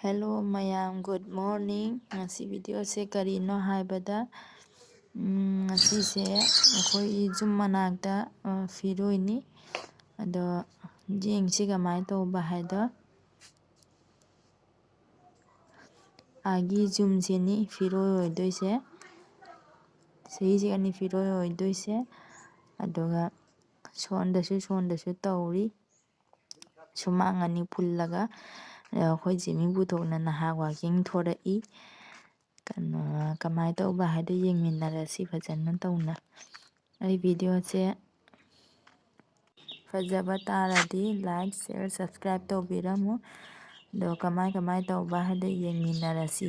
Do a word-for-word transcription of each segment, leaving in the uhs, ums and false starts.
Hello ꯃꯌꯥꯝ, good morning꯫ ꯉꯁꯤ video ꯁꯦ ꯀꯔꯤꯅꯣ ꯍꯥꯏꯕꯗ, ꯎꯝ, ꯉꯁꯤꯁꯦ ꯑꯩꯈꯣꯏꯒꯤ ꯌꯨꯝ ꯃꯅꯥꯛꯇ, ꯑ, ꯐꯤꯔꯣꯏꯅꯤ꯫ ꯑꯗꯣ ꯌꯦꯡꯁꯤ ꯀꯃꯥꯏꯅ ꯇꯧꯕ ꯍꯥꯏꯗꯣ꯫ ꯑꯥꯒꯤ ꯌꯨꯝꯁꯤꯅꯤ ꯐꯤꯔꯣꯏ ꯑꯣꯏꯗꯣꯏꯁꯦ꯫ ꯁꯤꯒꯤꯁꯤꯒꯅꯤ ꯐꯤꯔꯣꯏ ꯑꯣꯏꯗꯣꯏꯁꯦ꯫ ꯑꯗꯨꯒ ꯁꯣꯝꯗꯁꯨ, ꯁꯣꯝꯗꯁꯨ ꯇꯧꯔꯤ꯫ ꯁꯨꯃꯥꯡ ꯑꯅꯤ ꯄꯨꯜꯂꯒ, ꯑ, ꯑꯩꯈꯣꯏ ꯖꯤꯃꯤ ꯄꯨꯊꯣꯛꯅ ꯅꯍꯥ walking ꯊꯣꯔꯛꯏ꯫ ꯀꯩꯅꯣ, ꯀꯃꯥꯏꯅ ꯇꯧꯕ ꯍꯥꯏꯗꯣ ꯌꯦꯡꯃꯤꯟꯅꯔꯁꯤ ꯐꯖꯅ ꯇꯧꯅ꯫ ꯑꯩ video ꯁꯦ ꯐꯖꯕ ꯇꯥꯔꯗꯤ like, share, subscribe ꯇꯧꯕꯤꯔꯝꯃꯨ꯫ ꯑꯗꯣ ꯀꯃꯥꯏ ꯀꯃꯥꯏ ꯇꯧꯕ ꯍꯥꯏꯗꯣ ꯌꯦꯡꯃꯤꯟꯅꯔꯁꯤ꯫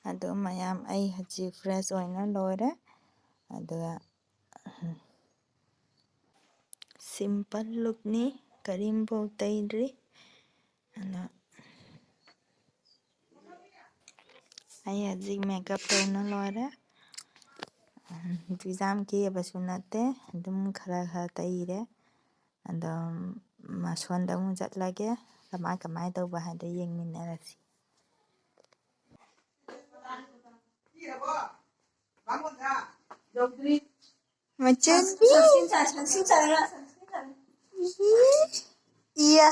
ꯑꯗꯣ ꯃꯌꯥꯝ, ꯑꯩ ꯍꯧꯖꯤꯛ fresh ꯑꯣꯏꯅ ꯂꯣꯏꯔꯦ꯫ ꯑꯗꯨꯒ simple lookꯅꯤ, ꯀꯔꯤꯝꯐꯥꯎ ꯇꯩꯗ꯭ꯔꯤ꯫ ꯑꯗꯣ ꯑꯩ ꯍꯧꯖꯤꯛ makeup ꯇꯧꯅ ꯂꯣꯏꯔꯦ꯫ ꯌꯥꯝ ꯀꯦꯕꯁꯨ ꯅꯠꯇꯦ, ꯑꯗꯨꯝ ꯈꯔ ꯈꯔ ꯇꯩꯔꯦ꯫ ꯑꯗꯣ ꯃꯁꯣꯟꯗ ꯑꯃꯨꯛ ꯆꯠꯂꯒꯦ, ꯀꯃꯥꯏ ꯀꯃꯥꯏ ꯇꯧꯕ ꯍꯥꯏꯗꯣ ꯌꯦꯡꯃꯤꯟꯅꯔꯁꯤ꯫ ꯃꯆꯟꯕꯤ꯫ ꯏꯌꯥ꯫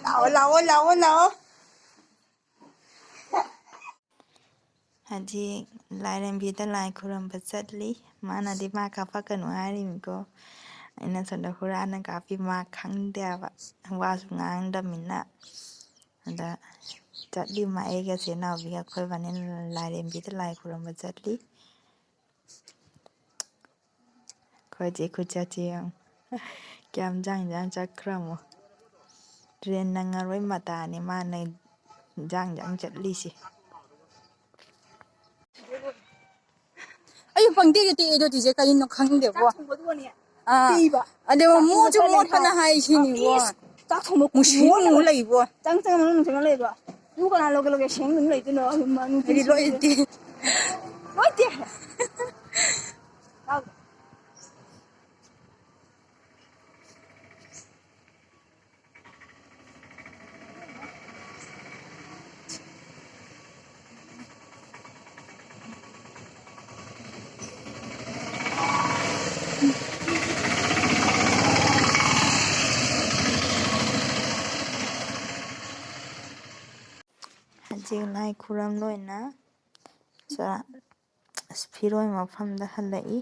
ꯂꯥꯛꯑꯣ, ꯂꯥꯛꯑꯣ, ꯂꯥꯛꯑꯣ, ꯂꯥꯛꯑꯣ꯫ ꯍꯧꯖꯤꯛ ꯂꯥꯏꯔꯦꯝꯕꯤꯗ ꯂꯥꯏ ꯈꯨꯔꯨꯝꯕ ꯆꯠꯂꯤ꯫ ꯃꯥꯅꯗꯤ ꯃꯥ ꯀꯥꯞꯄꯛꯀꯅꯨ ꯍꯥꯏꯔꯤꯕꯅꯤꯀꯣ꯫ ꯑꯩꯅ ꯁꯣꯝꯗ ꯍꯨꯔꯥꯟꯅ ꯀꯥꯞꯄꯤ, ꯃꯥ ꯈꯪꯗꯦꯕ, ꯋꯥꯁꯨ ꯉꯥꯡꯗꯕꯅꯤꯅ꯫ ꯑꯗ ꯆꯠꯂꯤ ꯃꯥ, ꯑꯩꯒ ꯆꯦ ꯅꯥꯎꯕꯤꯒ ꯑꯩꯈꯣꯏ ꯏꯕꯥꯅꯤ ꯂꯥꯏꯔꯦꯝꯕꯤꯗ ꯂꯥꯏ ꯈꯨꯔꯨꯝꯕ ꯆꯠꯂꯤ꯫ ꯑꯩꯈꯣꯏ ꯆꯦ ꯈꯨꯆꯠꯁꯦ ꯌꯦꯡꯉꯨ꯫ ꯀꯌꯥꯝ ꯖꯥꯡ ꯖꯥꯡ ꯆꯠꯈ꯭ꯔꯃꯣ꯫ ꯇ꯭ꯔꯦꯟ ꯅꯪꯉꯔꯣꯏ ꯃꯇꯥꯅꯤ ꯃꯥꯅ ꯖꯥꯡ ꯖꯥꯡ ꯆꯠꯂꯤꯁꯦ꯫ ꯑꯩꯁꯨ ꯄꯪꯇꯦꯛꯇ ꯇꯦꯛꯑꯦꯗꯣ ꯆꯤꯆꯦ, ꯀꯔꯤꯅꯣ ꯈꯪꯗꯦꯕꯣ꯫ ꯑꯥ꯫ ꯑꯗꯨꯒ ꯃꯣꯠꯁꯨ ꯃꯣꯠꯄꯅ ꯍꯥꯏꯁꯤꯅꯤꯕꯣ꯫ ꯆꯥꯛ ꯊꯣꯡꯕ ꯃꯨꯁꯨ ꯃꯨ ꯂꯩꯕꯣ꯫ ꯆꯪ ꯆꯪ ꯃꯅꯨꯡ ꯆꯪ ꯂꯩꯕ꯫ ꯇꯨ ꯀꯅꯥ ꯂꯧꯒꯦ ꯂꯧꯒꯦ ꯁꯦꯡ ꯑꯗꯨꯝ ꯂꯩꯗꯣꯏꯅꯣ? ꯑꯩꯗꯤ ꯂꯣꯏ ꯇꯦ꯫ ꯂꯣꯏ ꯇꯦ꯫ ꯂꯥꯎ꯫ ꯍꯧꯖꯤꯛ ꯂꯥꯏ ꯈꯨꯔꯝ ꯂꯣꯏꯅ ꯆ-, ꯑꯁ, ꯐꯤꯔꯣꯏ ꯃꯐꯝꯗ ꯍꯜꯂꯛꯏ꯫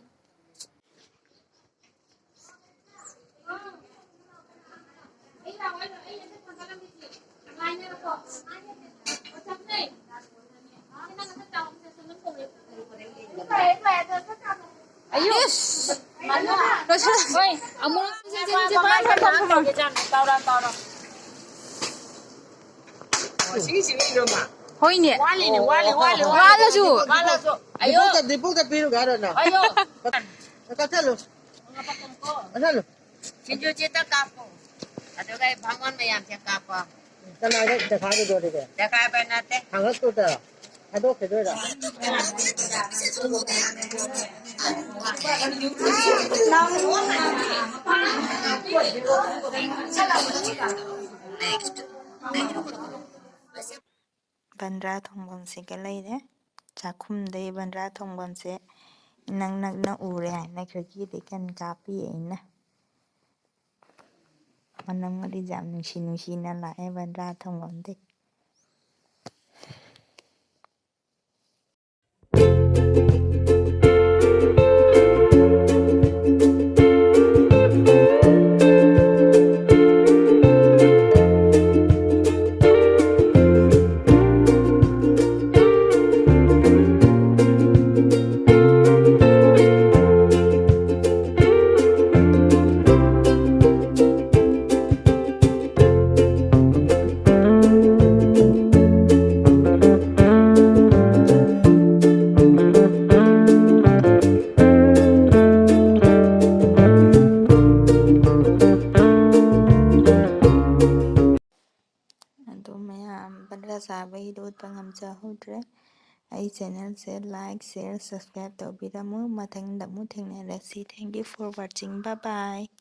ꯑꯌꯨꯁ! ꯍꯣꯏ, ꯑꯃꯨꯛ ꯍꯣꯏꯅꯦ꯫ ꯋꯥꯠꯂꯤꯅꯦ, ꯋꯥꯠꯂꯤ, ꯋꯥꯠꯂꯤ, ꯋꯥꯠꯂꯤ꯫ ꯋꯥꯠꯂꯁꯨ꯫ ꯋꯥꯠꯂꯁꯨ꯫ ꯑꯌꯣ꯫ ꯗꯤꯄꯨꯗ, ꯗꯤꯄꯨꯗ ꯄꯤꯔꯨꯒꯦ ꯍꯥꯏꯔꯣ ꯅꯪ? ꯑꯌꯣ꯫ ꯀꯛꯊꯠꯂꯨ꯫ ꯀꯛꯊꯠꯂꯨ꯫ ꯁꯤꯡꯖꯨꯁꯤꯗ ꯀꯥꯞꯄꯣ꯫ ꯑꯗꯨꯒ ꯑꯩ ꯚꯥꯃꯣꯟ ꯃꯌꯥꯝꯁꯦ ꯀꯥꯞꯄꯣ꯫ ꯀꯅꯥꯗ ꯗꯦꯈꯥꯏꯔꯨꯗꯣꯔꯤꯒꯦ? ꯗꯦꯈꯥꯏꯕ ꯅꯠꯇꯦ꯫ ꯊꯥꯡꯒꯠꯇꯨꯗ ꯊꯥꯗꯣꯛꯈꯤꯗꯣꯏꯔꯣ? ꯕꯟꯗ꯭ꯔꯥ ꯊꯣꯡꯐꯝꯁꯤꯒ ꯂꯩꯔꯦ꯫ ꯆꯥꯛꯈꯨꯝꯗꯩ ꯕꯟꯗ꯭ꯔꯥ ꯊꯣꯡꯐꯝꯁꯦ ꯏꯅꯛ ꯅꯛꯅ ꯎꯔꯦ ꯍꯥꯏꯅ ꯈꯤꯔꯀꯤꯗꯩ ꯀꯟ ꯀꯥꯞꯄꯤ ꯑꯩꯅ꯫ ꯃꯅꯝꯒꯗꯤ ꯌꯥꯝ ꯅꯨꯡꯁꯤ ꯅꯨꯡꯁꯤꯅ ꯂꯥꯛꯑꯦ ꯕꯟꯗ꯭ꯔꯥ ꯊꯣꯡꯐꯝꯗꯩ꯫ ꯑꯗꯣ ꯃꯌꯥꯝ ꯕꯟꯗ꯭ꯔꯥ ꯆꯥꯕꯒꯤꯗꯣ ꯎꯠꯄ ꯉꯝꯖꯍꯧꯗ꯭ꯔꯦ꯫ ꯑꯩ channelꯁꯦ like, share, subscribe ꯇꯧꯕꯤꯔꯝꯃꯨ꯫ ꯃꯊꯪꯗ ꯑꯃꯨꯛ ꯊꯦꯡꯅꯔꯁꯤ꯫ Thank you for watching. Bye bye.